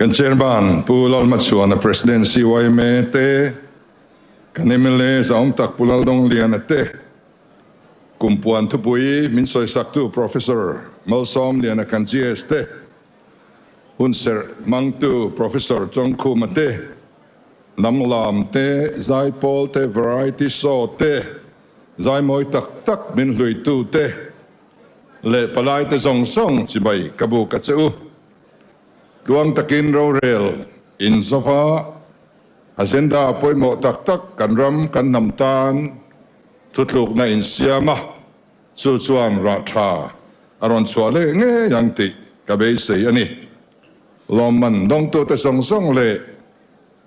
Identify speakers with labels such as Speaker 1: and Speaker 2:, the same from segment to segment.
Speaker 1: Kan Chairman Pu Lalhmachhuana President CYMA te, kan mla zahawm tak Pu Laldongliana te, Kumpuan thupui min sawisaktu Professor Malsawmliana kan GS te, hunserh hmangtu Professor Chawngkhuma te, hnam lam te, zaipawl te, variety show te, zaimawi tak tak min hluitu te leh palai te zawng zawng chibai ka buk a che u. Tluang takin rorel in zova agenda pawimawh tak tak kan ram kan hnam tan thutlukna in siam a, chu chuan rah tha a rawn chhuah leh ngei ang tih ka beisei a ni. Lawmman dawngtute zawng zawng leh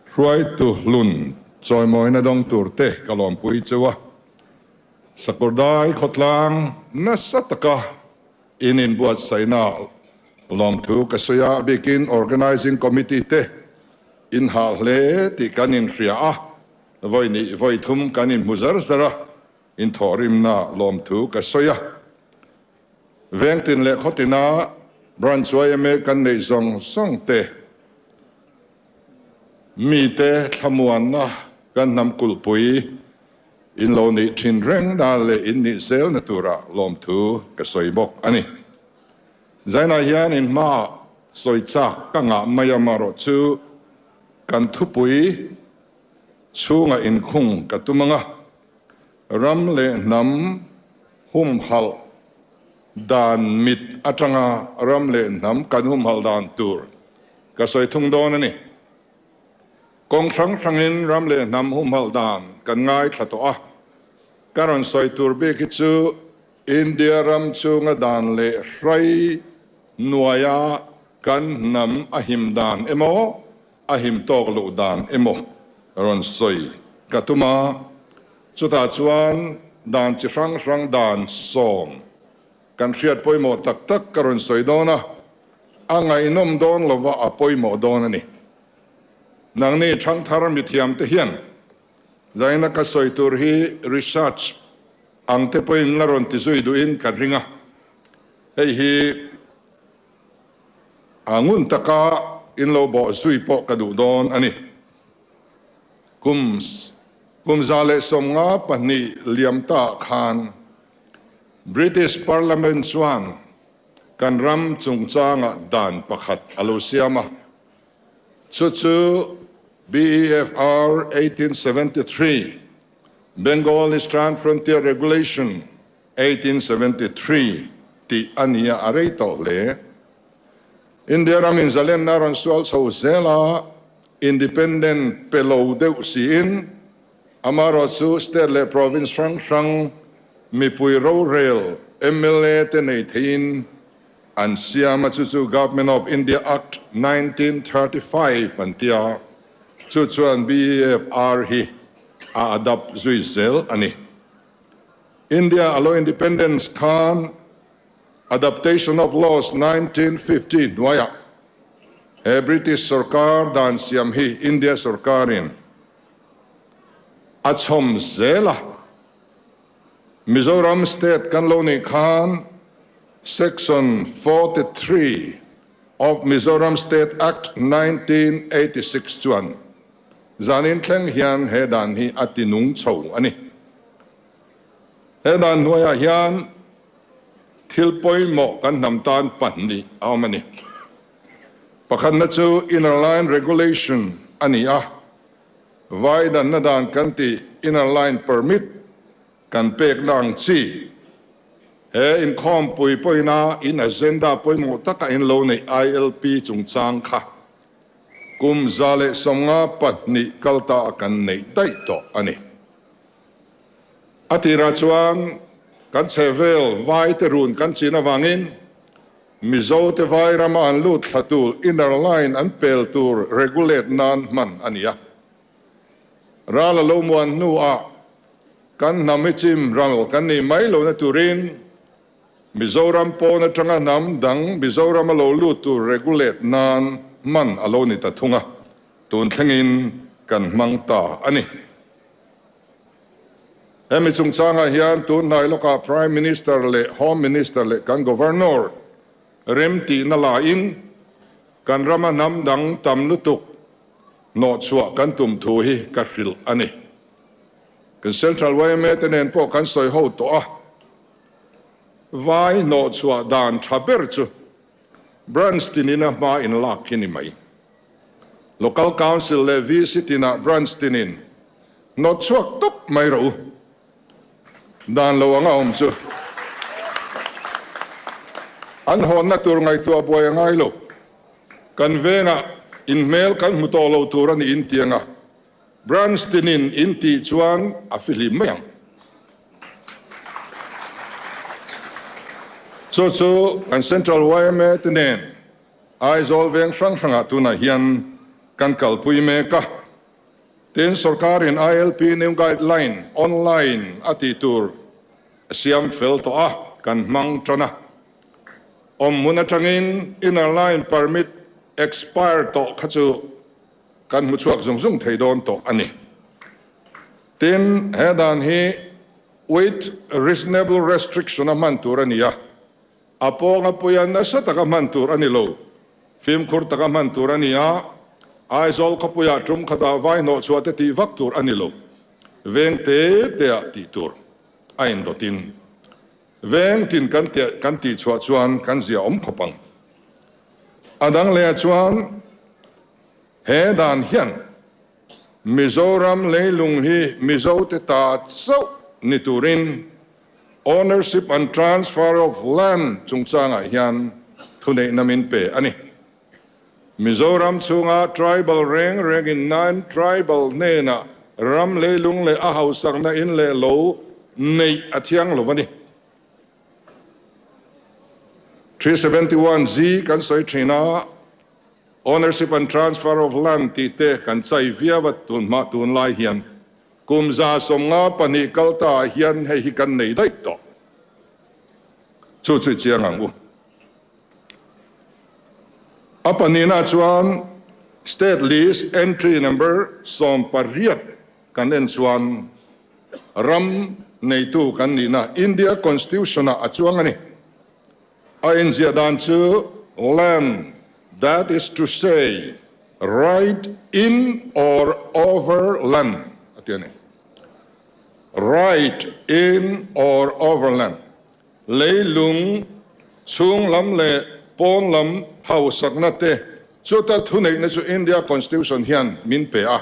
Speaker 1: hruaitu hlun chawimawina dawng turte ka lawmpui cheu a, Sakawrdai khawtlang nasa taka In inbuatsaihna lawmthu ka sawi a, bikin Organising Committee te in hah hle tih kan inhria a, vawi nih vawi thum kan inhmu zar zar a, in thawhrimna lawmthu ka sawi a. Vengtin leh khawtina Branch yma kan neih zawng zawng te, mite thlamuanna kan hnam kulhpui, In lo nih thin reng dan leh in nih zelna tura lawmthu ka sawi bawk a ni. Zainah hian in hmaah sawi chak ka ngah mai a, marawh chu kan thupui chhungah inkhung ka tum ang a, ram leh hnam humhalh dan mit atanga ram leh hnam kan humhalh dan tur ka sawi thung dawn a ni. Kawng hrang hrangin ram leh hnam humhalh dan kan ngaithla tawh a, ka rawn sawi tur bik hi chu India ram chunga dan leh hrai hnuaia kan hnam a him dan emaw, a him tawk loh dan emaw rawn sawi ka tum a, chutah chuan dan chi hrang hrang dan sawm kan hriat pawimawh tak tak ka rawn sawi dawn a, a ngaihnawm dawn lova a pawimawh dawn a ni. Nangni Thangthar mithiam te hian zaina ka sawi tur hi research ang te pawhin la rawn ti zui duhin ka ring a, hei hi a ngun taka in lo bawh zui pawh ka duh dawn a ni. Kum kum 152 liam ta khan British Parliament chuan kan ram chungchangah dan pakhat a lo siam a. Chu chu BEFR 1873, Bengal Eastern Frontier Regulation 1873 tih a ni a, a rei tawh hle. India ram in zalenna rawn sual chho zel a, independent pe lo deuh siin amarawh chu state leh province hrang hrang mipui rorel mla te nei theiin An siam a, chu chu Government of India Act 1935 an ti a, chu chuan BEFR hi a adapt zui zel a ni. India a lo independence khan Adaptation of Laws 1950 hnuaiah he British sorkar dan siam hi India sorkarin a chhawm zel a. Mizoram State kan lo nih khan Section 43 of Mizoram State Act 1986 chuan zanin thleng hian he dan hi a ti nung chho a ni. He dan hnuaiah hian thil pawimawh kan hnam tan pahnih a awm a ni. Pakhatna chu Inner Line Regulation a ni a. Vai danna dan kan tih Inner Line Permit kan pekna ang chi. He inkhawmpui pawhina in agenda pawimawh taka in lo neih ILP chungchang kha kum 152 kal ta a kan neih daih tawh a ni. A tirah chuan kan chhehvel vai te run kan chin avangin Mizo te vai rama an lut thla tur inner line an pel tur regulate nan hman a ni a. Ral a lo muan hnuah kan hnam hi chim ral kan nih mai lohna turin Mizoram pawn atanga hnam dang Mizoram a lo lut tur regulate nan hman a lo ni ta thung a, tun thlengin kan hmang ta a ni. Hemi chungchangah hian tun hnai lawkah Prime Minister leh Home Minister leh kan Governor remtihna lain. Kan rama hnam dang tam lutuk hnawhchhuah kan tum thu hi ka hrilh a ni. Kan Central yma te nen pawh kan sawi ho tawh a, vai hnawhchhuah dan tha ber chu Branch tinin a hma in lak hi ni mai. Local Council leh VC tinah Branch tinin hnawtchhuak tawp mai rawh u. Dan lo anga awm chu an hawnna tur ngaihtuah buai a ngai lo. Kan vengah inhmel kan hmu tawh lo tur a ni intiang a, Branch tinin intih chuan a fihlim mai ang. Chu chu kan Central yma te nen Aizawl veng hrang hrangah tunah hian kan kalpui mek a. Tin, sorkarin ILP New Guideline online a tih tur a siam fel tawh a, kan hmang tan a. Awmhmun atangin Inner Line Permit expire tawh kha chu kan hmu chhuak zung zung thei dawn tawh a ni. Tin, he dan hi with reasonable restriction a hman tur a ni a, A pawnga puia nasa taka hman tur a ni lo. Fimkhur taka hman tur a ni a, Aizawl khawpuiah tum khatah vai hnawh chhuah te tih vak tur a ni lo. Veng te teah tih tur a indawtin veng tin kan kan tih chhuah chuan kan zia awm khawp ang. A dang lehah chuan he dan hian Mizoram leilung hi Mizote ta chauh ni turin Ownership and Transfer of Land chungchangah hian thuneihna min pe a ni. Mizoram chhunga tribal reng rengin non-tribal hnenah ram leilung leh a hausakna in leh lo neih a thiang lo a ni. 371G kan sawi thin a, Ownership and Transfer of Land tih te kan chai viau a tunhma tunlai hian. Kum 152 kal ta ah hian hei hi kan nei daih tawh. Chu chu i chiang ang u. A pahnihna chuan State List Entry Number 18 kan en chuan ram neitu kan nihna India Constitution ah a chuang a ni. A inziah dan chu land, that is to say, right in or over land a ti a ni. Right in or over land, leilung chhung lam leh pawn lam hausakna te chuta thuneihna chu India Constitution hian min pe a,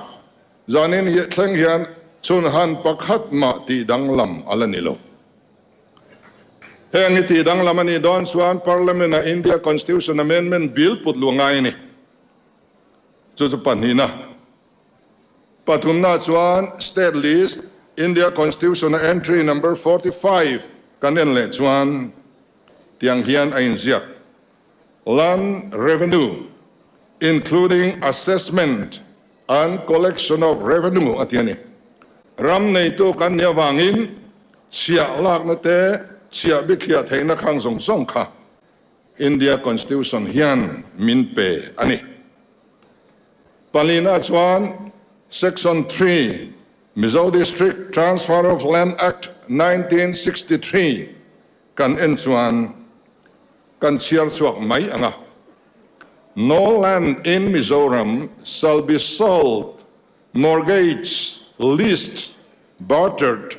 Speaker 1: zanin thleng hian chhunhan pakhat mah tih danglam a la ni lo. Heng hi tih danglam a nih dawn chuan Parliament-ah India Constitution Amendment Bill put luh a ngai a ni. Chu chu pahnihna. Pathumna chuan State List, India Constitution-a Entry Number 45 kan en leh chuan tiang hian a inziak, Land Revenue, including assessment and collection of revenue a ti a ni. Ram neitu kan nih avangin chhiah lakna te, chhiah bithliah theihna khang zawng zawng kha India Constitution hian min pe a ni. Palina chuan Section 3, Mizo District Transfer of Land Act 1963 kan en chuan kan chhiar chhuak mai ang a. No land in Mizoram shall be sold, mortgaged, leased, bartered,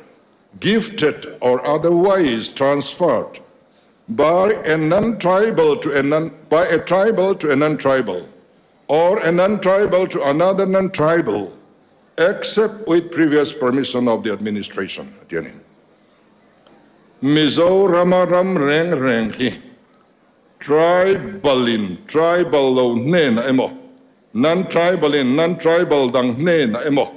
Speaker 1: gifted or otherwise transferred by a non-tribal to a non by a tribal to a non-tribal or a non-tribal to another non-tribal except with previous permission of the administration a ti a ni. Mizorama ram reng reng hi Tribal in tribal lo hnenah emaw, non-tribal in non-tribal dang hnenah emaw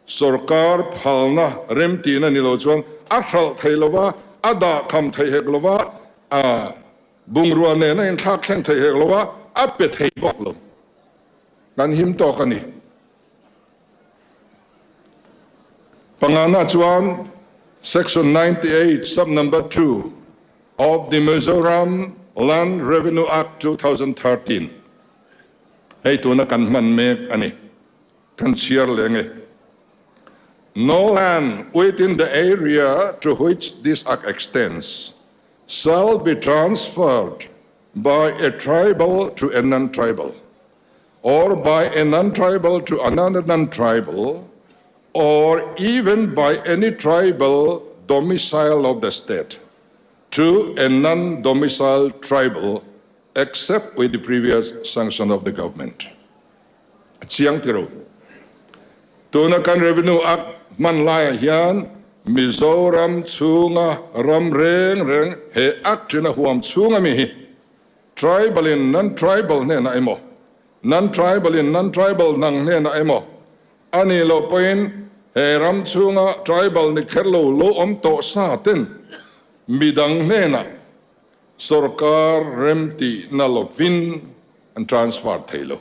Speaker 1: sorkar phalna remtihna ni lo chuan a hralh thei lo va, a dah kham thei hek lo va, a bungrua nen a inthlak thleng thei hek lo va, a pe thei bawk lo. Kan him tawk a ni. Pangana chuan Section 98 sub number 2 of the Mizoram Land Revenue Act 2013 hei tuna kan hman mek a ni. Kan chhiar leh nge. No land within the area to which this act extends shall be transferred by a tribal to a non-tribal. or by a non-tribal to another non-tribal or even by any tribal domicile of the state to a non-domicile tribal except with the previous sanction of the government. A chiang ti ro. Tuna kan Revenue Act hman laiah hian Mizoram chhunga ram reng reng he Act in a huam chhunga mi hi Tribal in non-tribal hnenah emaw, non-tribal in non-tribal nang hnenah emaw a nih loh pawhin he ram chhunga tribal ni kher lo lo awm tawh sa ten midang hnenah sorkar remtihna lovin an transfer thei lo.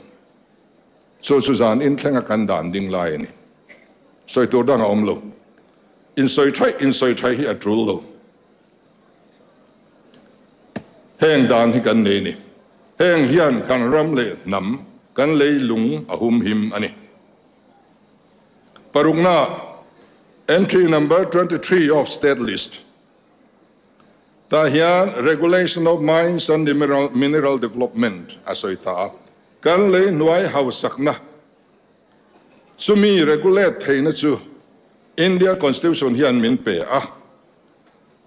Speaker 1: Chu chu zan inthlenga kan dan ding lai a ni. Sawi tur dang a awm lo. Insawi thaih insawi thaih hi a tul lo. Heng dan hi kan nei a ni. Heng hian kan ram leh hnam, kan leilung a humhim a ni. Parukna, Entry number 23 of State List tah hian Regulation of Mines and Mineral Development a sawi ta a. Kan lei hnuai hausakna chumi regulate theihna chu India Constitution hian min pe a.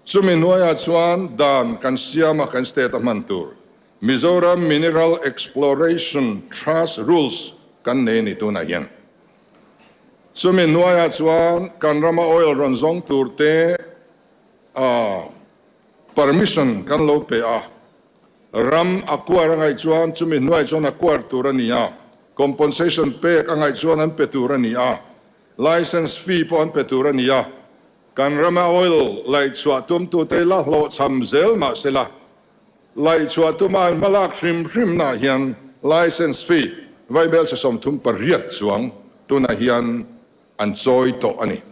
Speaker 1: Chumi hnuaiah chuan dan kan siam a, kan state a hman tur Mizoram Mineral Exploration Trust Rules kan nei a ni tunah hian. Chumi hnuaiah chuan kan rama oil rawn zawng tur te permission kan lo pe a, ram a kuar a ngaih chuan chumi hnuaiah chuan a kuar tur a ni a, compensation pek a ngaih chuan an pe tur a ni a, license fee pawh an pe tur a ni a. Kan rama oil laihchhuah tumtute la hlawhchham zel mah sela, laihchhuah tuma an hmalak hrim hrimnaah hian license fee vaibel chhe 38 chuang tunah hian an chawi tawh a ni.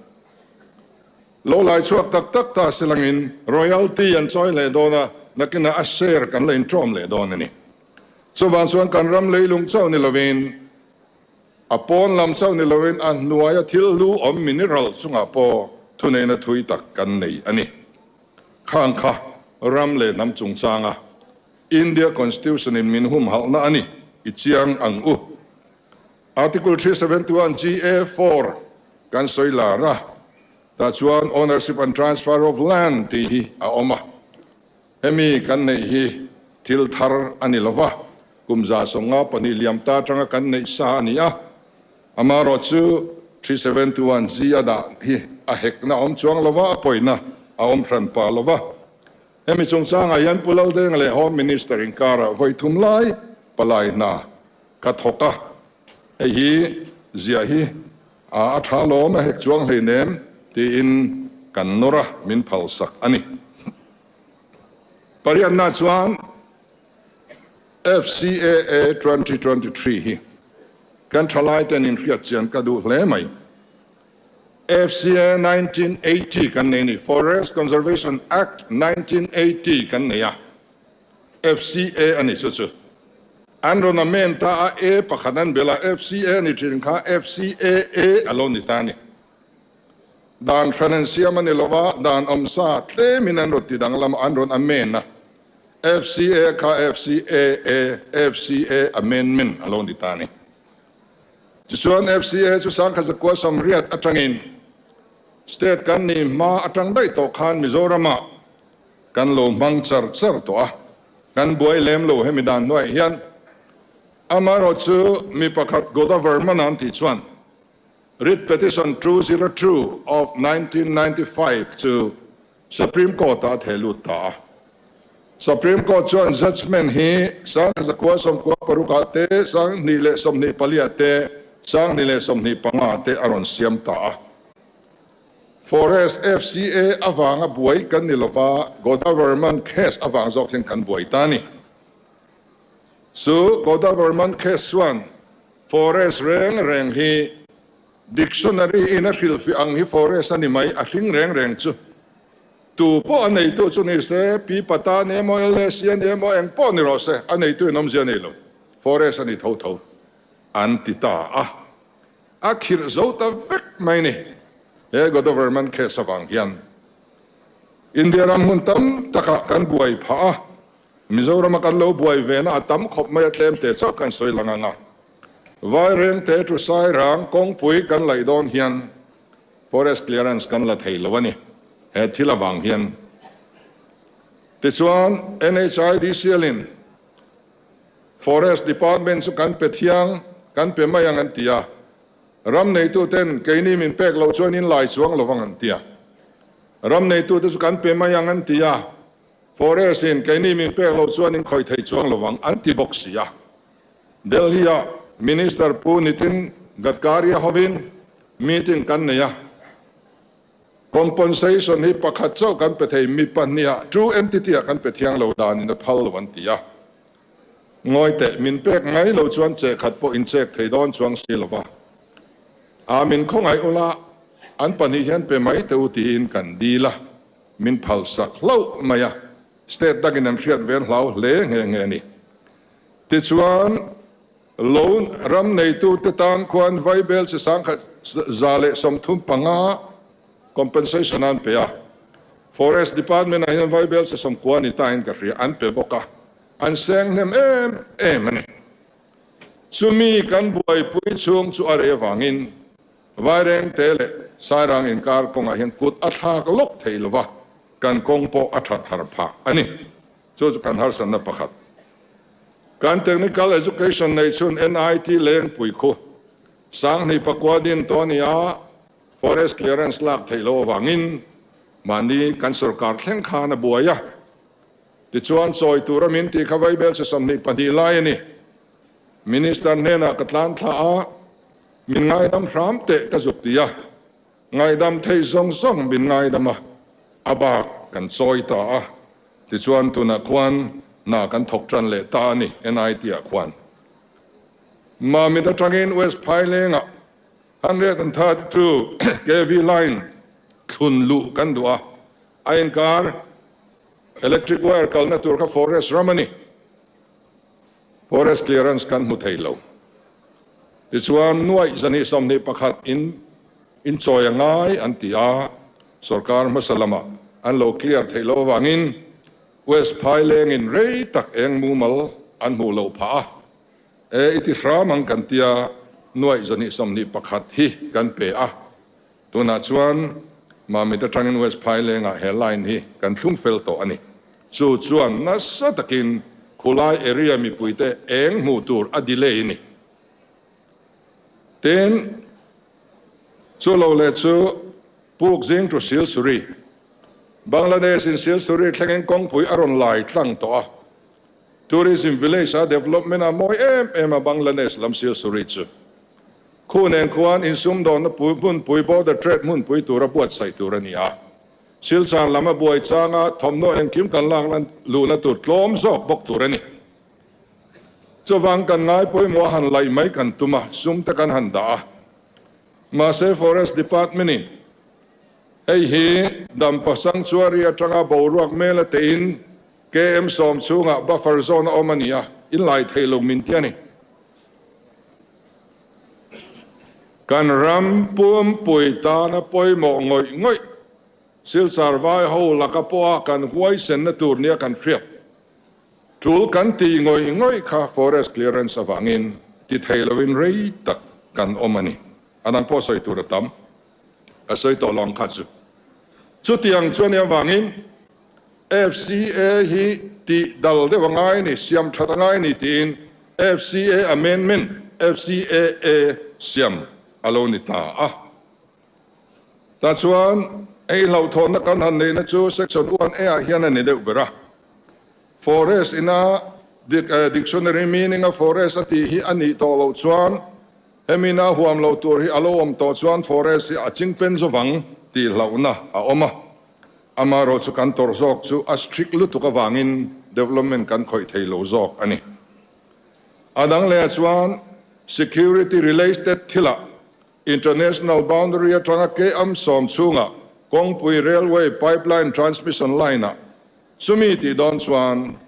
Speaker 1: Lo laichhuak tak tak ta selangin royalty an chawi leh dawn a, nakinah a share kan la inṭawm leh dawn a ni. Chuvang chuan kan ram leilung chauh ni lovin, A pawn lam chauh ni loin a hnuaia thil hlu awm mineral chungah pawh thuneihna thui tak kan nei a ni. Khang kha ram leh hnam chungchanga India Constitution in min humhalhna a ni i chiang ang u. Article 371 GA 4 kan sawi lar a, tah chuan ownership and transfer of land tih hi a awm a. Hemi kan neih hi thil thar a ni lova, kum 152 liam ta atanga kan neih sa a ni a. Amaherawh chu 371 G a dah hi a hekna a awm chuang lova, a pawina a awm hran pah lova. Hemi chungchangah hian Pu Laldenga leh Home Minister inkarah vawi thum lai palai hna ka thawk a, hei hi ziah hi a tha lawm a hek chuang hleinem tiin kan nawr a, min phalsak a ni. Pariatna chuan FCAA 2023 hi kan thalaiten inhriat chian ka duh hle mai. FCA 1980 kan nei a ni, Forest Conservation Act 1980 kan nei a, FCA a ni chu chu. An rawn amend ta a, A pakhat an belh a, FCA a ni thin kha FCAA a lo ni ta a ni. Dan hran an siam a ni lo a, dan awmsa tlemin an rawn ti danglam a, an rawn amend a. FCA kha FCAA, FCA Amendment a lo ni ta a ni. Tichuan FCA chu 1980 atangin State kan nih hma atang daih tawh khan Mizoramah kan lo hmang char char tawh a, kan buai lem lo hemi dan hnuaiah hian. Amaherawhchu mi pakhat Godavarman an tih chuan Writ Petition 202 of 1995 chu Supreme Court-ah a theh lut ta a. Supreme Court chuan judgement hi 1996 ah te, 2024 ah te, 2025 ah te a rawn siam ta a. Forest FCA avanga buai kan ni lova, Godavarman case avang zawk hian kan buai ta a ni. Chu Godavarman case chuan Forest reng reng hi dictionary in a hrilhfiah ang hi forest a ni mai, a hring reng reng chu tu pawh a neitu chu ni se, Pi Pata ni emaw, LAC a ni emaw, eng pawh ni rawh se, a neitu in awmzia a nei lo, forest a ni tho tho an ti ta a, a khirh zo ta vek mai ni he Godavarman case avang hian India ram hmun tam takah kan buai phah a. Mizorama kan lo buai ve na a tam khawp mai a tlem te chauh kan sawi lang ang a. Vairengte to Sairang kawngpui kan laih dawn hian forest clearance kan la thei lo a ni, he thil avang hian. Tichuan, NHIDCL-in Forest Department chu kan pe thiang, kan pe mai ang an ti a, ram neituten keini min pek loh chuan in lai chuang lovang an ti a, ram neitute chu kan pe mai ang an ti a, Forest in keini min pek loh chuan in khawih thei chuang lovang an ti bawk si a. Delhi-ah Minister Pu Nitin Gadkari-a hovin meeting kan nei a. Compensation hi pakhat chauh kan pe thei, mi pahniha two entity-ah kan pe thiang lo danin a phal lo an ti a. Ngawi teh, min pek mai lo chuan che khat pawh in chek thei dawn chuang si lo va. A min khawngaih ula, an pahnih hian pe mai teh u tiin kan dil a, min phalsak hlauh mai a, state dangin an hriat vel hlau hle nghe nghe a ni. Tichuan, Loan ram neitute tan khuan vaibel chi sangkhat 135 compensation an pe a. Forest Department ah hian vaibel chi 90 ni tain ka hria an pe bawk a, an seng hnem em em a ni. Chumi kan buaipui chhung chu a rei avangin Vairengte leh Sairang inkar kawngah hian kut a thlak lawk thei lova, kan kawng pawh a that har phah a ni. Chu chu kan harsatna pakhat. Kan Technical Education nei chhun NIT Lengpui khu Sanghnih pakua din tawh a ni a, Forest Clearance lak theih loh avangin mahni kan sorkar thleng khan a buai a. Tichuan chawi tura min tih kha vaibel chi 22 lai a ni. Minister hnenah ka tlan thla a, min ngaidam hram teh ka zuk ti a. Ngaidam thei zawng zawng min ngaidam a, a bak kan chawi ta a. Tichuan tunah khuan hna kan thawk tan leh ta a ni, NIT ah khuan. Mamit atangin West Phailengah 132 kv line thlun luh kan duh a, a inkar electric wire kalna tur kha forest ram a ni. Forest clearance kan hmu thei lo. Tichuan nuaih 221 in inchawi a ngai an ti a, sorkar hmasa lamah an lo clear theih loh avangin West Phailengin rei tak eng mumal an hmuh loh phah a, e i ti hram ang kan tia nuaih 221 hi kan pe a, tunah chuan Mamit atangin West Phailengah he line hi kan thlung fel tawh a ni. Chu chuan nasa takin khulai area mipuite eng hmuh tur a delay a ni. Tin, chu lo leh chu Puk zing to Silsuri, Bangladesh in Silsuri thlengin kawngpui a rawn lai tlang tawh a. Tourism village a development a mawi em em a Bangladesh lam Silsuri chu. Khu nen khuan insumdawnna hmunpui border trade hmunpui tura buatsaih tur a ni a. Silchar lam a buai changa thawmhnaw engkim kan lak luhna tur tlawm zawk bawk tur a ni. Chuvang kan ngai pawimawh a han laih mai kan tum a, sum te kan han dah a. Mahse Forest Department in hei hi Dampa Sanctuary atanga boruak mela tein KM 10 chhungah buffer zone a awm a ni a, in lai thei lo min ti a ni. Kan ram pumpui tana pawimawh ngawih ngawih Silchar vai ho laka pawha kan huaisenna tur nia kan hriat. Tul kan tih ngawih ngawih kha forest clearance avangin ti thei loin rei tak kan awm a ni. A dang pawh sawi tur a tam. A sawi tawh lo ang kha chu. Chutiang chuan i avangin FCA hi tih dal deuh a ngai a ni, siam that a ngai a ni tiin FCA Amendment, FCAA, siam a lo ni ta a. Tah chuan ei hlauhthawnna kan han neihna chu Section 1A ah hian a ni deuh ber a. Forest ina dictionary meaning a forest a tih hi a nih tawh loh chuan hemina huam loh tur hi a lo awm tawh chuan forest hi a chingpen zawvang tih hlauhna a awm a. Amaherawh chu kan tawrh zawk chu a strict lutuk avangin development kan khawih thei lo zawk a ni. A dang lehah chuan security related thilah international boundary atanga KM 10 chhungah kawngpui railway pipeline transmission line-ah chumi tih dawn chuan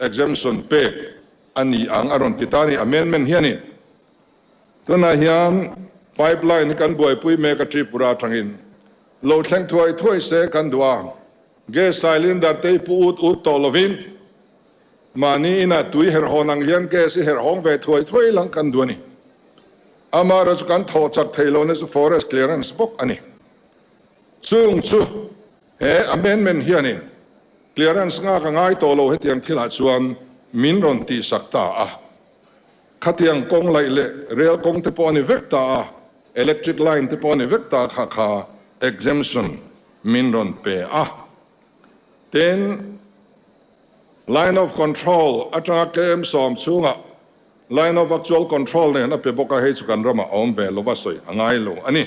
Speaker 1: exemption pek a ni ang a rawn ti ta a ni. Amendment hianin Tunah hian pipeline hi kan buaipui mek a Tripura atangin lo thleng thuai thuai se kan duh a, gas cylinder te hi pu ut ut tawh lovin mahni inah tui herhawn ang hian gas hi herhawng ve thuai thuai lang kan duh a ni. Amaherawhchu kan thawh chak thei lohna chu forest clearance bawk a ni. Chung chu he amendment hianin clearance nghak a ngai tawh lo hetiang thilah chuan min rawn tihsak ta a. Khatiang kawng laih leh rel kawng te pawh a ni vek ta a, electric line te pawh a ni vek ta kha kha exemption min rawn pe a. Tin, line of control atanga KM sawm chhungah line of actual control nen a pe bawk a, hei chu kan ramah a awm ve lova sawi a ngai lo a ni.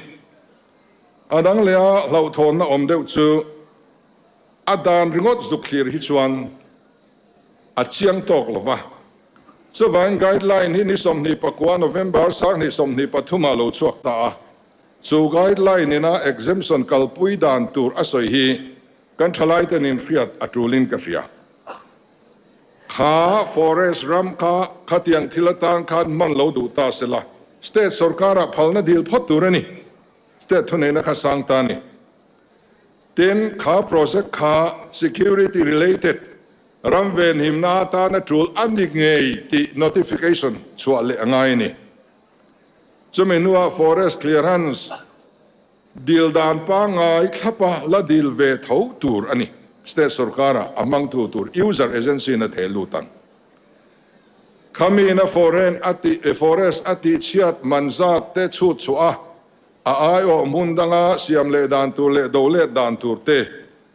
Speaker 1: A dang leh a hlauhthawnna awm deuh chu a dan ringawt zuk thlir hi chuan a chiang tawk lova. Chuvangin guideline hi ni 29 November 2023 ah lo chhuak ta a, chu guideline ina exemption kalpui dan tur a sawi hi kan thalaiten inhriat a tulin ka hria. Kha forest ram kha khatiang thil atan khan hman lo duh ta sela, state sorkarah phalna dil phawt tur a ni. State thuneihna kha sang ta a ni. Tin, kha project kha security related ram venhimna atana tul a ni ngei tih notification chhuah leh a ngai a ni. Chumi hnuah forest clearance dil dan pangngai thlapa la dil ve tho tur a ni. State sorkara a hmangtu tur user agency in a theh lut ang. Khamiin a foreign a tih forest a tihchhiat man zat te chhut chhuah a, A aiawh hmun danga siam leh dan tur leh do let dan tur te,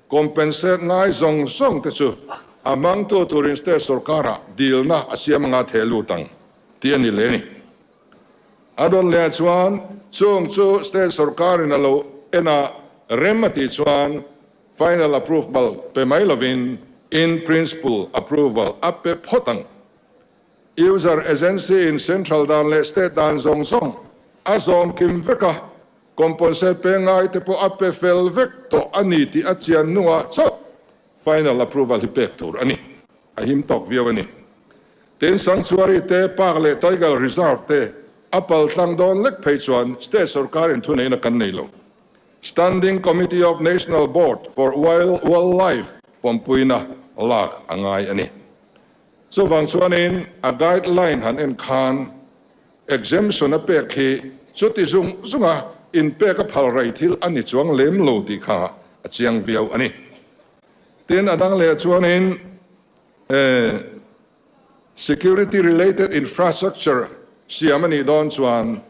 Speaker 1: compensate ngai zawng zawng te chu a hmangtu turin state sorkarah dilna a siam anga theh lut ang tih a ni leh ni. A dawn leh chuan chung chu state sorkarin a lo en a rem a tih chuan final approval pe mai lovin in principle approval a pe phawt ang. User agency in central dan leh state dan zawng zawng a zawm kim vek a, compensate pe ngai te pawh a pe fel vek tawh a ni tih a chian hnuah chauh final approval hi pek tur a ni. A him tawk viau a ni. Tin, Sanctuary te, Park leh Tiger Reserve te a pal tlang dawn lek phei chuan state sorkarin thuneihna kan nei lo. Standing Committee of National Board for Wildlife pawmpuina lak a ngai a ni. Chuvang chuanin a guideline han en khan exemption a pek hi chuti zung zunga inpek a phal rei thil a ni chuang lem lo tih kha a chiang viau a ni. Tin, a dang leh chuanin security related infrastructure siam a nih dawn chuan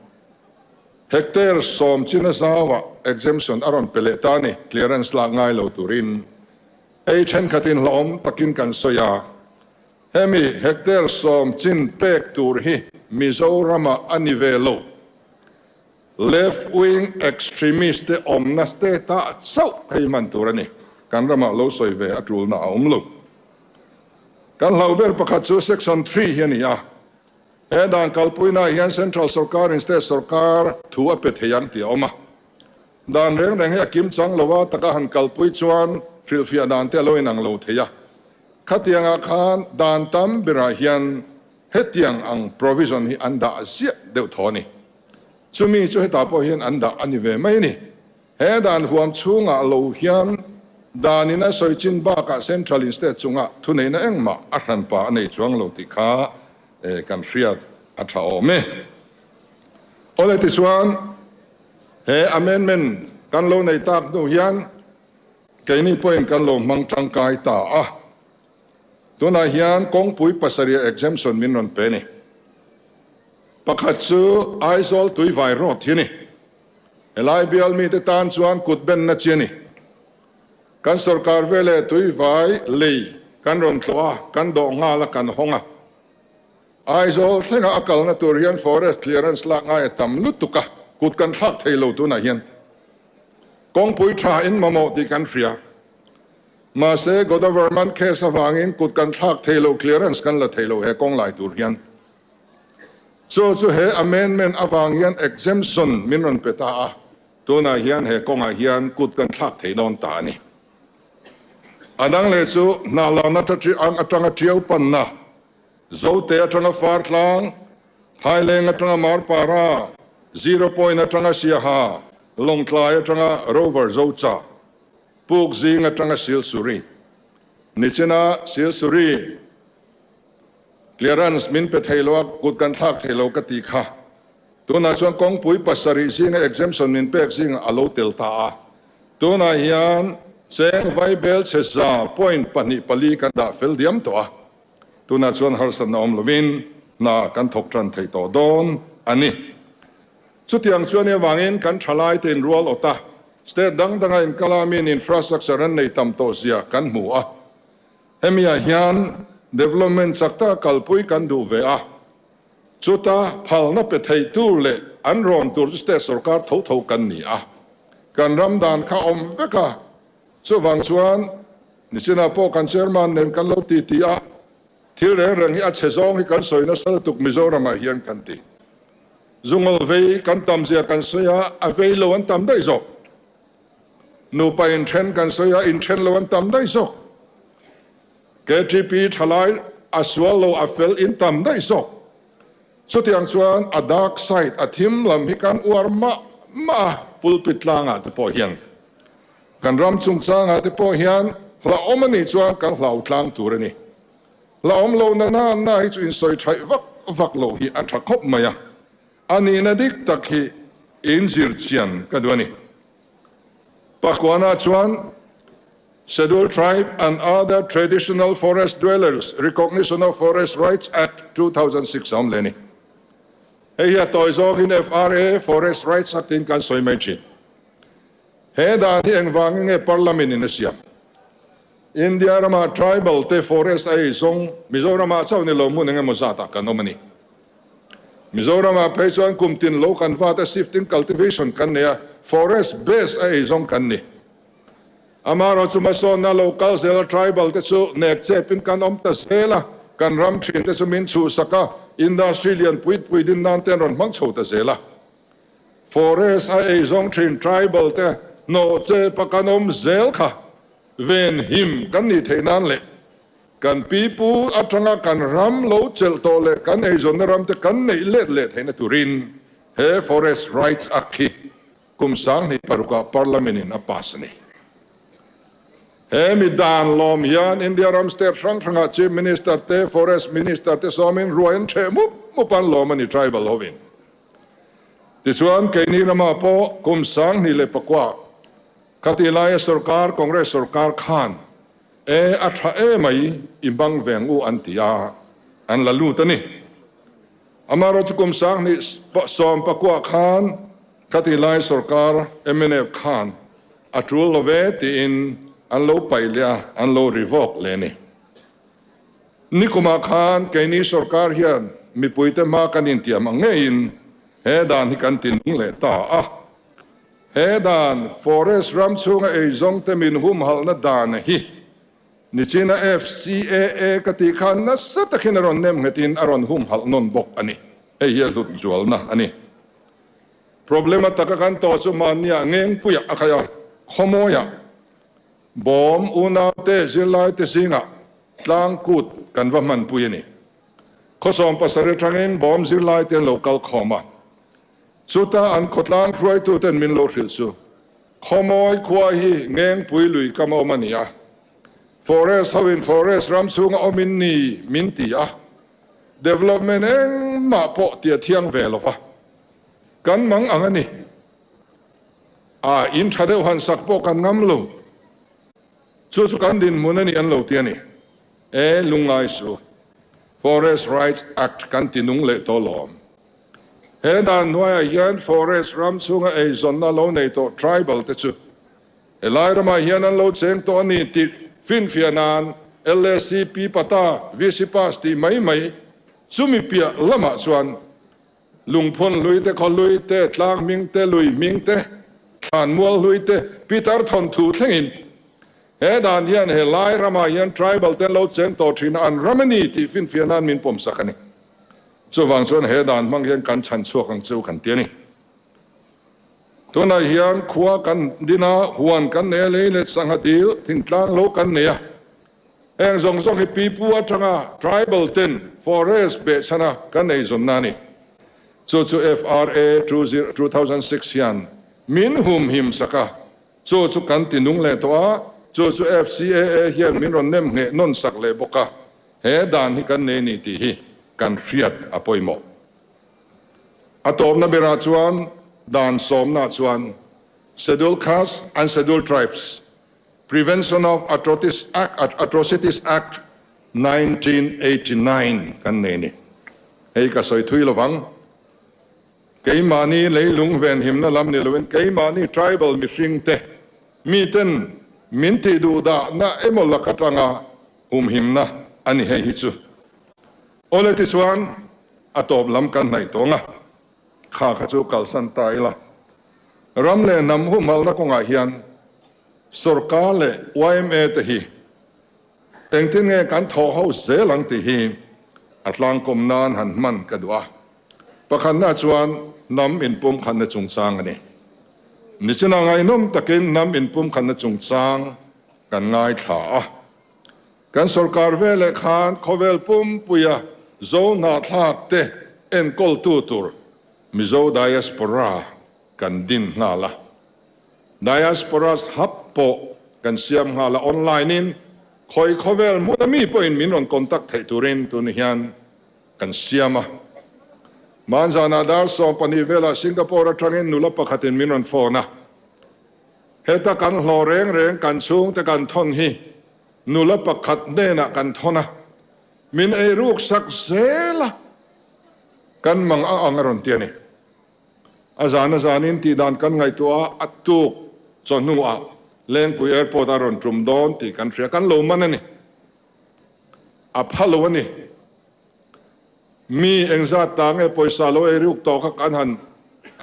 Speaker 1: hectare sawm chin a zauah exemption a rawn pe leh ta a ni, clearance lak ngai lo turin. Hei thenkhatin hlauhawm takin kan sawi a, hemi hectare sawm chin pek tur hi Mizoramah a ni ve lo. Left wing extremist te awmna state ah chauh hei hman tur a ni. Kan ramah lo sawi ve a tulna a awm lo. Kan hlauh ber pakhat chu section 3 hi a ni a, he dan kalpuinaah hian central sorkarin state sorkar thu a pe thei ang tih a awm a. Dan reng reng hi a kim chang lo a, taka han kalpui chuan hrilhfiah dan te a lo inang lo thei a. Khatiangah khan dan tam berah hian hetiang ang provision hi an dah ziah deuh thaw a ni. Chumi chu hetah pawh hian an dah a ni ve mai a ni. He dan huam chhungah lo hian dan in a sawi chin bakah Central in State chungah thuneihna engmah a hranpa a nei chuang lo tih kha kan hriat a tha awm e. Awle tichuan he amendment kan lo nei tak hnu hian keini pawhin kan lo hmang tangkai ta a. Tunah hian kawngpui pasarih exemption min rawn pe a ni. Pakhat chu Aizawl Tuivai Road hi a ni. Helai bial mite tan chuan kut benna chi a ni. Kan sorkar veleh Tuivai lei kan rawn tlawh a, kan dawh nghal a, kan hawng a. Aizawl thlenga a kalna tur hian forest clearance lak ngai a tam lutuk a, kut kan thlak thei lo tunah hian. Kawngpui tha in mamawh tih kan hria. Mahse Godavarman case avangin kut kan thlak thei lo, clearance kan la thei lo he kawng lai tur hian. Chu chu he amendment avang hian exemption min rawn pe ta a, tunah hian he kawngah hian kut kan thlak thei dawn ta a ni. A dang leh chu hnahlan atanga tiau panna Zote atanga Fartlang, Phaileng atanga Marpara, Zero Point atanga Siaha, Lawngtlai atanga Rover Zocha, Pukzing atanga Silsuri. Nichina Silsuri clearance min pe thei lo a, kut kan thlak thei lo ka ti kha. Tunah chuan kawngpui pasarih zinga exemption min pek zingah a lo tel ta a. Tunah hian cheng vaibel chhe 1.24 kan dah fel diam tawh a. Tunah chuan harsatna awm lovin hna kan thawk tan thei tawh dawn a ni. Chutiang chuan i avangin kan thalai te inrual awt a, state dang danga inkala miin infrastructure an nei tam tawh zia kan hmu a. Hemiah hian development chak taka kalpui kan duh ve a. Chuta phalna pe thei tur leh an rawn tur chu state sorkar tho tho kan ni a, kan ram dan kha awm vek a, chuvang chuan nichinah pawh kan chairman nen kan lo ti ti a, thil reng reng hi a chhe zawng hi kan sawi nasa lutuk Mizoramah hian kan ti. Zungawl vei kan tam zia kan sawi a, a vei lo an tam daih zawk. Nupa inthen kan sawi a, inthen lo an tam daih zawk. KTP thalai a sual lo a fel in tam daih zawk. Chutiang chuan a dark side a thim lam hi kan uar mah mah a, pulpit tlangah te pawh hian kan ram chungchangah te pawh hian hlauhawm a nih chuan kan hlau tlang tur a ni. Hlauhawm lo na na na hi chu insawi thaih vak vak loh hi a tha khawp mai a, a nihna dik tak hi inzir chian ka duh a ni. Pakuana chuan Scheduled Tribe and Other Traditional Forest Dwellers Recognition of Forest Rights Act 2006 a awm leh a ni. Hei hi a tawi zawngin FRA, Forest Rights Act tiin kan sawi mai thin. He dan hi engvangin nge Parliament in a siam? India ramah tribal te forest a ei zawng Mizoramah chauh ni lo hmun engemaw zatah kan awm a ni. Mizoramah phei chuan kum tin lo kan vat a shifting cultivation kan nei a, forest base a ei zawng kan ni. Amaherawh chu hmasawnna lo kal zel a tribal te chu nek chepin kan awm ta zel a, kan ram thin te chu min chhuhsak a, industry lian pui pui din nan te an rawn hmang chho ta zel a. Forest a ei zawng thin tribal te hnawh chepa kan awm zel kha ven him kan nih theih nan leh kan pipu atanga kan ram lo chelh tawh leh kan eizawnna ram te kan neih let leh theihna turin he Forest Rights Act hi Kum 2006ah Parliament in a pass a ni. He mi dan lawm hian India ram state hrang hrangah Chief Minister te, Forest Minister te sawmin ruai an ṭheh mup mup an lawm a ni tribal hovin. Tichuan keini ramah pawh kum 2009 khatih laia sorkar Congress sorkar khan e a ṭha emai i hmang veng u an ti a, an la lut a ni. Amaherawhchu kum 2019 khan Khatih lai sorkar mnf khan a tul lo ve tiin an lo paih leh a, an lo revoke leh a ni. Nikumah khan keini sorkar hian mipuite hma kan intiam ang ngeiin he dan hi kan tinung leh ta a. He dan forest ram chhunga eizawngte min humhalhna dan hi Nichina FCAA ka tih khan nasa takin a rawn nem nghetin a rawn humhalh nawn bawk a ni. Hei hi a hlut zualna a ni. Problem a taka kan tawh chu mahniah ngengpuiah a khai a, khawmawiah bawm unaute zirlaite zingah tlang kut kan va hmanpui a ni. Khawsawm pasarih atangin bawm zirlaite an lo kal khawm a, chuta an khawtlang hruaituten min lo hrilh chu Khawmawi khua hi Ngengpui lui kam a awm a ni a, Forest hoin forest ram chhunga awmin ni min ti a, development engmah pawh ti a thiang ve lo va, kan mang ang a ni. A in tha deuh han sak pawh kan ngam lo. Chu chu kan dinhmun a ni an lo ti a ni. E lungngai su, Forest Rights Act kan ti nung leh tawh lawm. He dan hnuaiah hian forest ram chhunga eizawnna lo nei tawh tribal te chu helai ramah hian an lo cheng tawh a ni tih finfiah nan LACP pata VC pass tih mai mai chumi piah lamah chuan lungphun hlui te, khaw hlui te, tlang hming te, lui hming te, thlanmual hlui te, Peter thawnthu thlengin he dan hian helai ramah hian tribal te an lo cheng tawh thin a, an ram a ni tih finfiah nan min pawmsak a ni. Chuvang chuan he dan hmang hian kan chhan chhuak ang chu kan ti a ni. Tunah hian khua kan din a, huan kan nei a, lei leh sangha dil, thingtlang lo kan nei a. Heng zawng zawng hi pipu atanga tribal ten forest behchhana kan eizawnna a ni. Chu chu FRA 2006 hian min humhim sak a, chu chu kan ti nung leh tawh a, chu chu FCAA hian min rawn nem ngheh nawn sak leh bawk a. He dan hi kan nei ni tih hi kan hriat a pawimawh. A tawpna berah chuan dan sawmna chuan Scheduled Castes and Scheduled Tribes, Prevention of Atrocities Act 1989 kan nei a ni. Hei ka sawi thui lovang. Keimahni leilung venhimna lam ni loin keimahni tribal mihringte miten min tih duhdahna emaw lak atanga humhimna a ni hei hi chu. Awle tichuan a tawp lam kan hnaih tawng a, kha kha chu kalsan ta ila. Ram leh hnam humhalna kawngah hian sorkar leh yma te hi engtin nge kan thawh ho zel ang tih hi a tlangkawm nan han hman ka duh a. Pakhatna chuan hnam inpumkhatna chungchang a ni. Nichina ngaihnawm takin hnam inpumkhatna chungchang kan ngaithla a. Kan sorkar veleh khan khawvel pumpuia Zo hnahthlak te enkawltu tur Mizo Diaspora kan din nghal a. Diasporas Hub pawh kan siam nghal a, online in khawi khawvel hmuna mi pawhin min rawn contact theih turin tun hian kan siam a. Hmanzanah dar 12 velah Singapore atangin nula pakhatin min rawn phone a. Heta kan hlawh reng reng kan chhungte kan thawn hi Nula pakhat hnenah kan thawn a, min ei ruk sak zel a, kan mang a ang a rawn ti a ni. A zan a zanin tih dan kan ngaihtuah a, a tuk chawhnuah Lengpui Airport a rawn tum dawn tih kan hria, kan lo man a ni. A pha lo a ni. Mi engzat ta nge pawisa lo ei ruk tawh kha kan han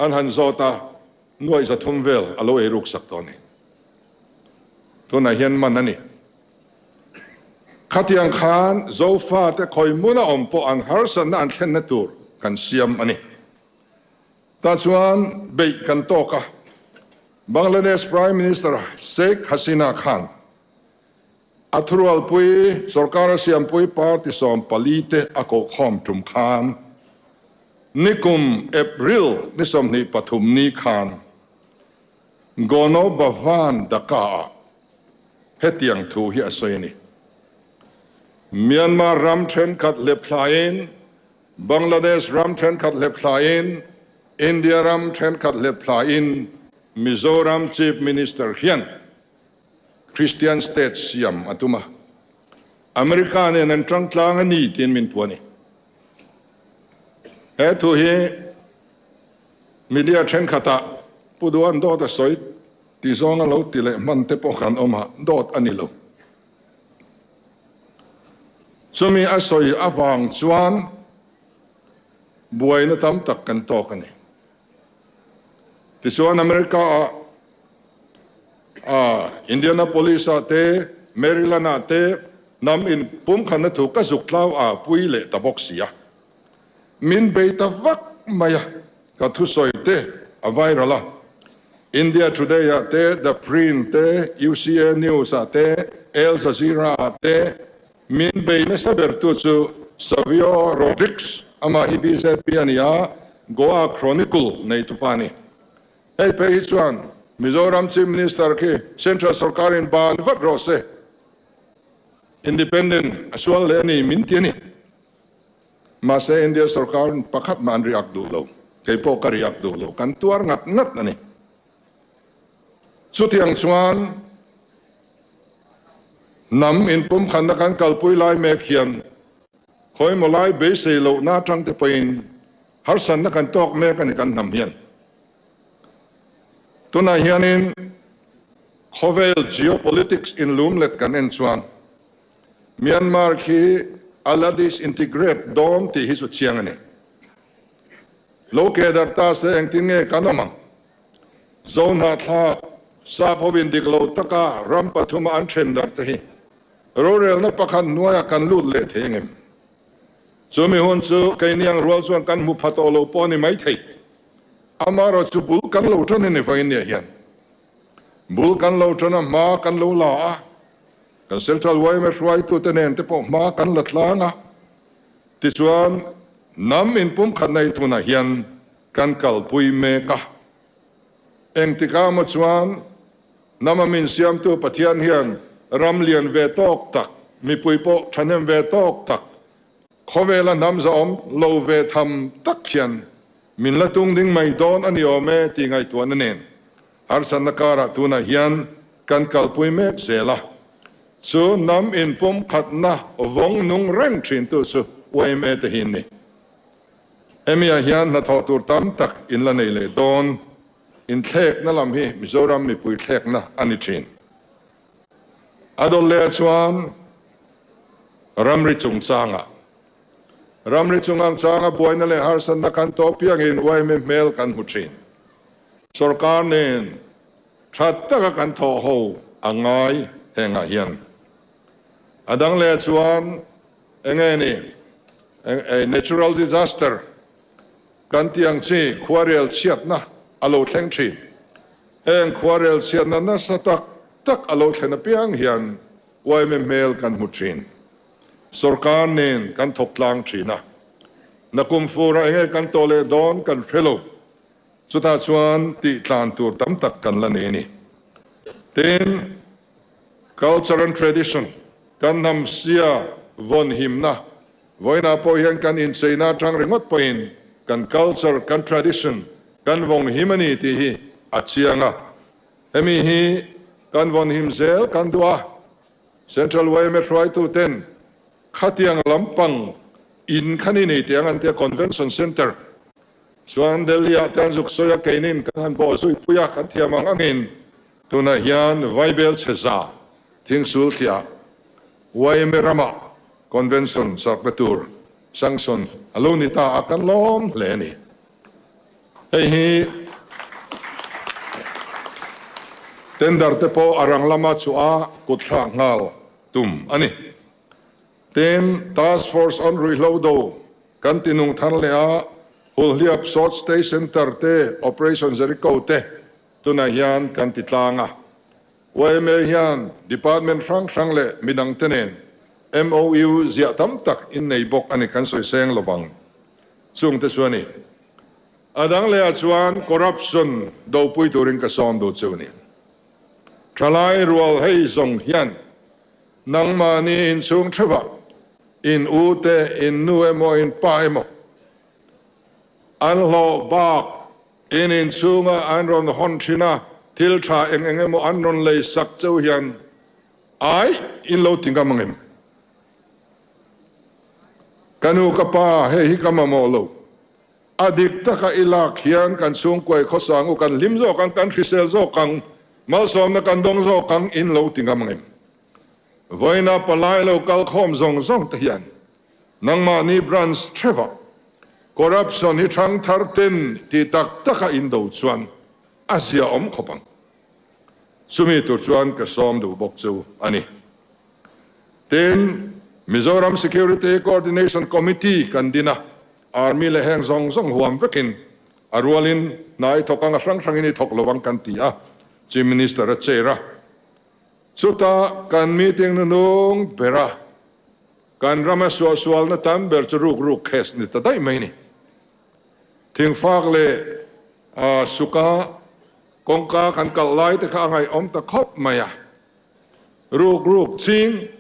Speaker 1: an han zawt a, nuaih 300 vel a lo ei ruk sak tawh a ni. Tunah hian man a ni. Khatiang khan Zofate khawi hmuna awm pawh an harsatna an thlenna tur kan siam a ni. Tah chuan beih kan tawk a, Bangladesh Prime Minister Sheikh Hasina khan a thurualpui sorkar a siampui party 14 te a kohkhawm tum khan nikum April ni 23 ni khan Gono Bhavan Dhaka-ah hetiang thu hi a sawi a ni. Myanmar ram thenkhat hlep thlaiin, Bangladesh ram thenkhat hlep thlaiin, India ram thenkhat hlep thlaiin Mizoram Chief Minister hian Christian State siam a tum a, America nen an tang tlang a ni tiin min puan a ni. He thu hi Media thenkhatah Pu Duan dawt a sawi ti zawnga lo ti leh hman te pawh kan awm a, dawt a ni lo. Chumi a sawi avang chuan buaina tam tak kan tawk a ni. Tichuan America ah Indianapolis ah te, Maryland ah te hnam in pumkhatna thu ka zuk tlau a pui leh ta bawk si a. Min bei ta vak mai a, ka thusawi te a viral a. India Today ah te, The Print te, UCA News ah te, Al Jazeera ah te min bei nasa bertu chu Savio Rodrigues, amah hi bjp a ni a, Goa Chronicle neitupa a ni. Hei phei hi chuan Mizoram Chief Minister khi Central sorkarin ban vat rawh se, Independent a sual leh a ni min ti a ni. Mahse India sorkar pakhat mah an riak duh lo, kei pawh ka riak duh lo, kan tuar ngat ngat a ni. Chutiang chuan hnam inpumkhatna kan kalpui lai mek hian khawimaw lai beisei lohna atang te pawhin harsatna kan tawk mek a ni kan hnam hian. Tunah hianin khawvel geopolitics inlumlet kan en chuan Myanmar khi a la disintegrate dawn tih hi chu chiang a ni. Lo ke darh ta se engtin nge kan awm ang? Zohnahthlak, sap hovin dik lo taka ram pathuma an then darh te hi rorelna pakhat hnuaiah kan lut leh thei angem? Chumi hun chu keini ang rual chuan kan hmu pha tawh lo pawh a ni maithei. Amaherawh chu bul kan lo tan a ni vangin nia hian bul kan lo tan a, hma kan lo la a, Kan Central yma hruaitute nen te pawh hma kan la tlang a, tichuan hnam inpumkhat nei tunah hian kan kalpui mek a. Engtikah maw chuan hnam a min siamtu Pathian hian ram lian ve tawk tak, mipui pawh thahnem ve tawk tak, khawvela hnam zahawm lo ve tham tak hian. Min la tung ding mai dawn a ni awm e tih ngaihtuahna nen harsatna karah tunah hian kan kalpui mek zel a. Chu hnam inpumkhatna vawng nung reng thintu chu yma te hi an ni. Hemi ah hian hnathawh tur tam tak in la nei leh dawn. Inthlekna lam hi Mizoram mipui thlekna a ni thin. A dawt leh chuan ramri chungchangah ramri chungangchanga buaina leh harsatna kan tawh piangin yma hmel kan hmu thin. Sorkar nen tha taka kan thawh ho a ngai hengah hian. A dang leh chuan enge ni natural disaster kan tih ang chi khuarel chhiatna a lo thleng thin. Heng khuarel chhiatna nasa tak tak a lo thlen apiang hian yma hmel kan hmu thin. Sorkar nen kan thawk tlang thin a. Nakum furah enge kan tawh leh dawn kan hre lo. Chutah chuan tih tlan tur tam tak kan la nei a ni. Tin, culture and tradition, kan hnam sia vawn himna, vawiinah pawh hian kan incheina atang ringawt pawhin kan culture, kan tradition kan vawng him a ni tih hi a chiang a. Hemi hi kan vawn him zel kan duh a, Central yma hruaituten khatiang lampang in kha ni nei tiang an tia Convention Centre Chuan Delhi ah te an zuk sawi a, keinin kan han bawh zui pui a, kan thiam ang angin tunah hian Vaibel chhe za thingsul thliah yma ramah Convention sarhna tur sanction a lo ni ta a, kan lawm hle a ni. Hei hi tender te pawh a rang lama chhuah a kut thlak nghal tum a ni. Tin, Task Force on Ruihhlo Do kan ti nung thar leh a, Hulhliap Short Stay Centre te, Operation Jericho te tunah hian kan ti tlang a. Yma hian Department hrang hrang leh midang te nen MOU ziah tam tak in nei bawk a ni kan sawi seng lovang. Chung te chu a ni. A dang leh ah chuan corruption dopui turin ka sawm duh chu a ni. Thalai rual hei zawng hian Nangmahni inchhung theuhah in u te, in nu emaw, in pa emaw an hlawh bak in inchhunga an rawn hawn thin a, thil tha eng eng emaw an rawn lei sak cheu hian ai in lo ti ngam angem? Ka nu ka pa hei hi ka mamawh lo, a dik taka i lak hian kan chhungkuai khawsang u kan hlim zawk ang, kan hrisel zawk ang, malsawmna kan dawng zawk ang in lo ti ngam angem? Vawiina palai lo kal khawm zawng zawng te hian nangmahni branch theuhah corruption hi thang thar ten ti tak taka in do chuan a zia awm khawp ang. Chumi tur chuan ka sawm duh bawk chu a ni. Tin, Mizoram Security Coordination Committee kan din a, Army leh heng zawng zawng huam vekin a rualin hna i thawk ang a hrang hrangin i thawk lo ang kan ti a, Chief Minister a chair a. Chuta kan meeting nunung bera kan rama suahsualna tam ber chu ruk ruk case ni ta daih mai ni. Thingfak leh suka kawngka kan kalh lai te kha a ngaihawm ta khawp mai a. Ruk ruk ching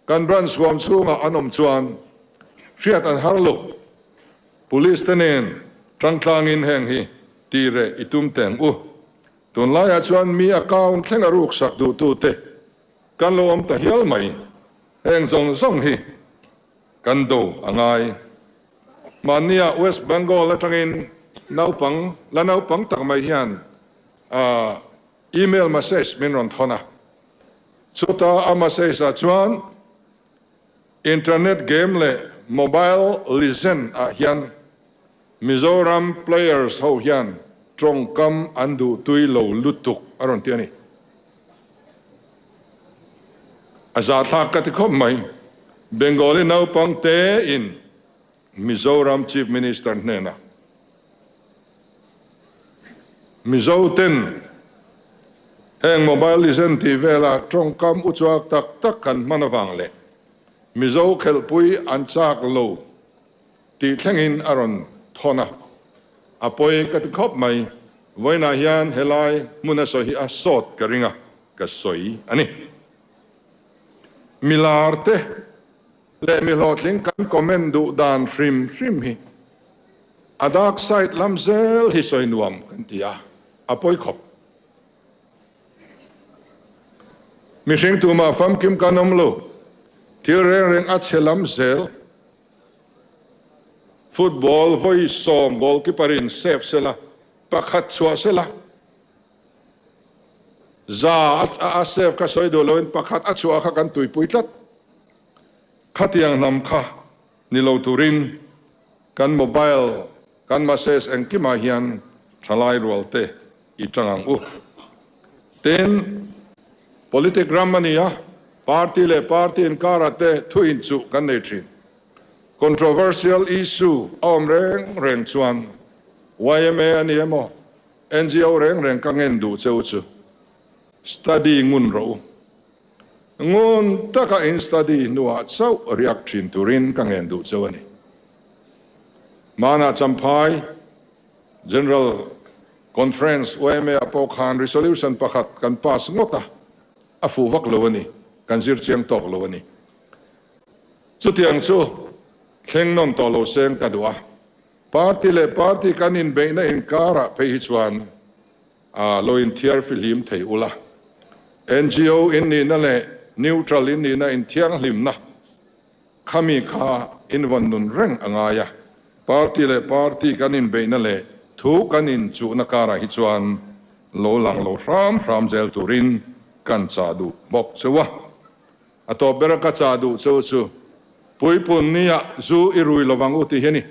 Speaker 1: kan branch huam chhungah an awm chuan hriat an har lo. Police te nen tangtlangin heng hi ti reh i tum teng u. Tunlaiah chuan mi account thleng a ruksak duhtute kan lo awm ta hial mai. Heng zawng zawng hi kan do a ngai. Mahnia West Bengal atangin naupang la naupang tak mai hian email message min rawn thawn a. Chuta a message ah chuan Internet game leh mobile legend ah hian Mizoram players ho hian tawngkam an duh tui lo lutuk a rawn ti a ni. A zahthlak ka ti khawp mai. Bengali naupang te in Mizoram Chief Minister hnenah Mizo ten heng mobile legend tih vela tawngkam uchuak tak tak kan hman avang leh Mizo khelhpui an chak lo Tih thlengin a rawn thawn a, a pawi ka ti khawp mai. Vawiinah hian helai hmuna sawi hi a sawt ka ring a, ka sawi a ni. Milar te leh mi hlawhtling kan comment duh dan hrim hrim hi. A dark side lam zel hi sawi nuam kan ti a, a pawi khawp. Mihring tumah famkim kan awm lo, thil reng reng a chhe lam zel. Football vawi sawm goalkeeper in save sela, pakhat chhuah sela, za a save kha sawi duh loin pakhat a chhuah kha kan tuipui tlat. Khatiang hnam kha ni lo turin kan mobile, kan message engkimah hian thalai rual te i tang ang u. Tin, politic ram a ni a, party leh party inkarah te thu inchuh kan nei thin. Controversial issue a awm reng reng chuan yma a ni emaw, NGO reng reng ka ngen duh che u chu study ngun rawh u. Ngun taka in study hnuah chauh riak thin turin ka ngen duh cheu a ni. Hmanah Champhai General Conference yma ah pawh khan resolution pakhat kan pass ngawt a, a fuh vak lo a ni, kan zir chiang tawk lo a ni. Chutiang chu thleng nawn tawh lo seng ka duh a, party leh party kan inbeihna inkarah phei hi chuan A lo inthiar fihlim thei ula. NGO in nihna leh neutral in nihna inthianghlimna khami kha invawn nun reng a ngai a. Party leh party kan inbeihna leh thu kan inchuhna karah hi chuan lo lang lo hram hram zel turin kan chah duh bawk cheu a. A tawp bera ka chah duh cheu chu puipun nia zu i rui lovang u tih hi a ni.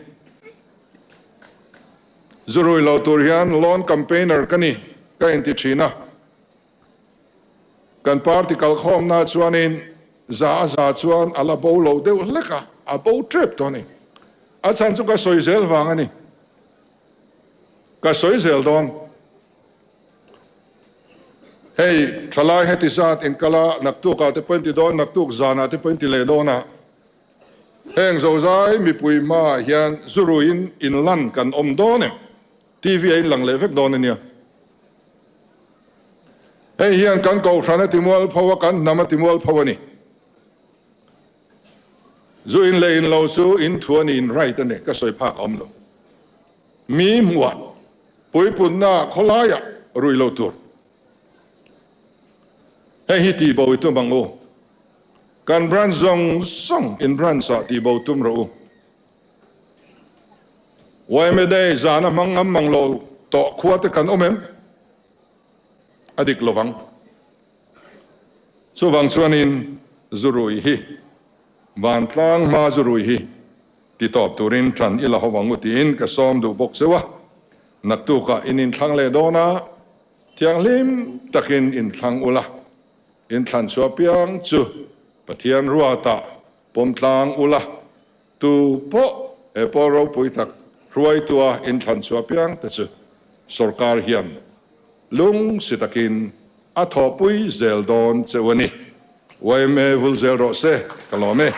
Speaker 1: Zu rui lo tur hian loan campaigner ka ni ka inti thin a. Kan party kalkhawmna chuanin za a za chuan a la bo lo deuh hlek a, a bo tep tawh a ni. A chhan chu ka sawi zel vang a ni. Ka sawi zel dawn. Hei thalai heti zat inkala naktukah te pawh inti dawn, naktuk zanah te pawh inti leh dawn a. Heng zozai mipui hmaah hian zuruiin inlan kan awm dawn em? TV a inlang leh vek dawn a nia. Hei hian kan kohhran a timual pho a, kan hnam a timual pho a ni. Zu in leh in lo chu in thu a ni, in right a ni, ka sawi phak a awm lo. Mi hmuah, puipunna khawlaiah rui lo tur. Hei hi tihbo i tum ang u. Kan branch zawng zawng in branch ah tihbo tum rawh u. Yma Day zana hmang ngam mang lo tawh khua te kan awm em? A dik lovang. Chuvang chuanin zurui hi vantlang hma zurui hi ti tawp turin ṭan i la ho ang u tiin ka sawm duh bawk cheu a. Naktukah in inthlang leh dawn a, thianghlim takin inthlang ula. Inthlan chhuah piang chu Pathian ruatah pawm tlang ula, tu pawh he pawl ropui tak hruaitua inthlan chhuah piang te chu sorkar hian lungsi takin a thawhpui zel dawn cheu a ni. Yma vul zel rawh se, ka lawm e.